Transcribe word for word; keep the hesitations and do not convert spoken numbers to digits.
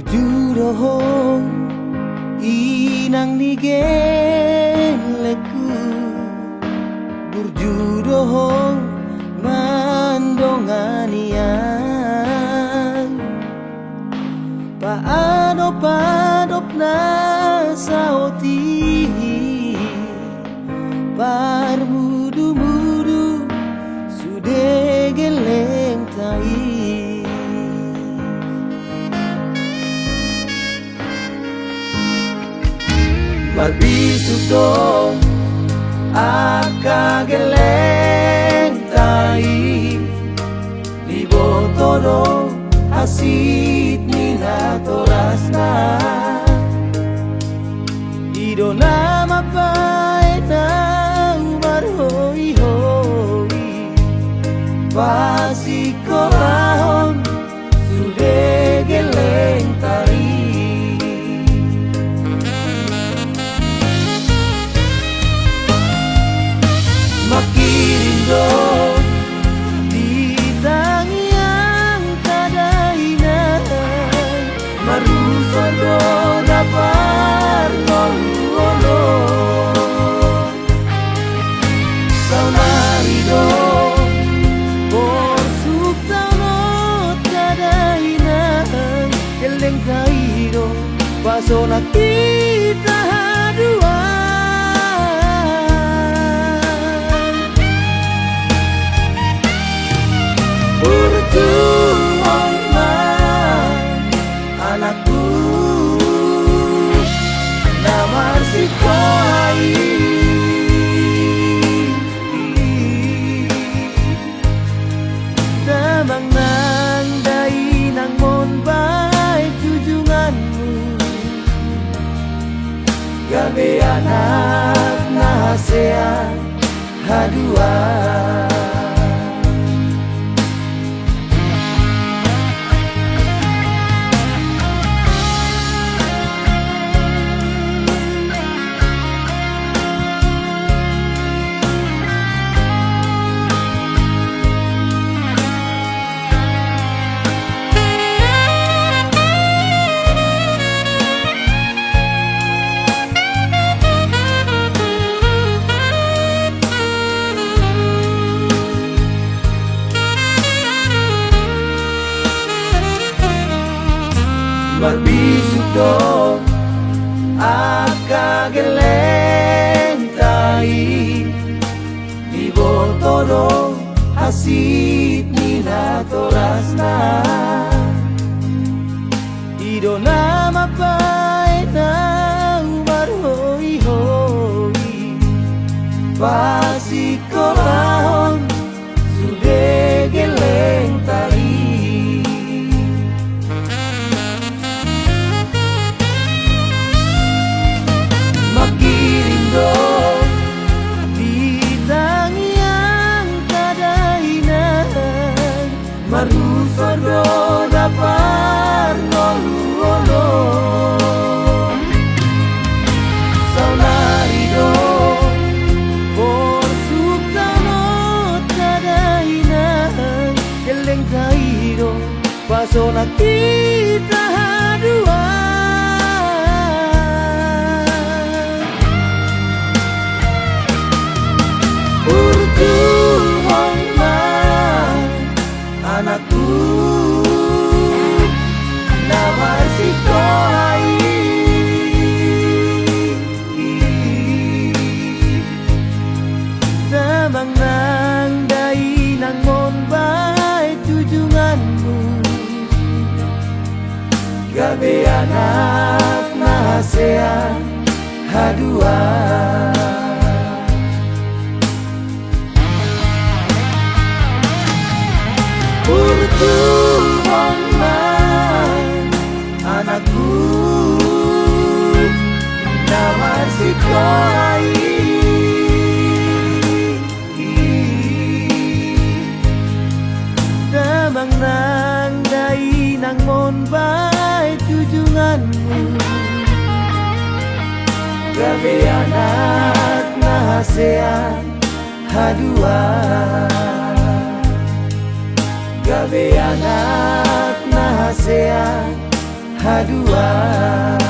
Burju do ho, inang ni gellengku. Burju do ho mandongani au. Paadop-adop na saut i, parmudu-mudu sude gellengta i. Marbisuk do angka gellengta i, diboto do hansit ni natorasna. I do na mambahen au marhoi-hoi, pasingkolahon sude gellengta i. Mangkirim do di tangiangta dainang, marusor do na parngoluhon. Saonari do porsuk taononta dainang, gellengta i do pasonang hita haduan. Burjuhon ma anakku na marsikola i. Damang nang dainang, mon bahen junjunganmu, gabe anak na hasea haduan. Marbisuk do angka gellengta i, diboto do hansit ni natorasna. I do na mambahen au marhoi-hoi, pasingkolahon sude gellengta i. Mangkirim do di tangiangta dainang, marusor do na parngoluhon. Saonari do porsuk taononta dainang, gellengta i do pasonang hita haduan. Burjuhon ma anakku na marsikola i. Damang nang dainang, mon bahen junjunganmu, gabe anak na hasea haduan. Burjuhon ma anakku na marsikola i. Damang nang dainang, mon bahen junjunganmu, gabe anak na hasea haduan, gabe anak na hasea hadua.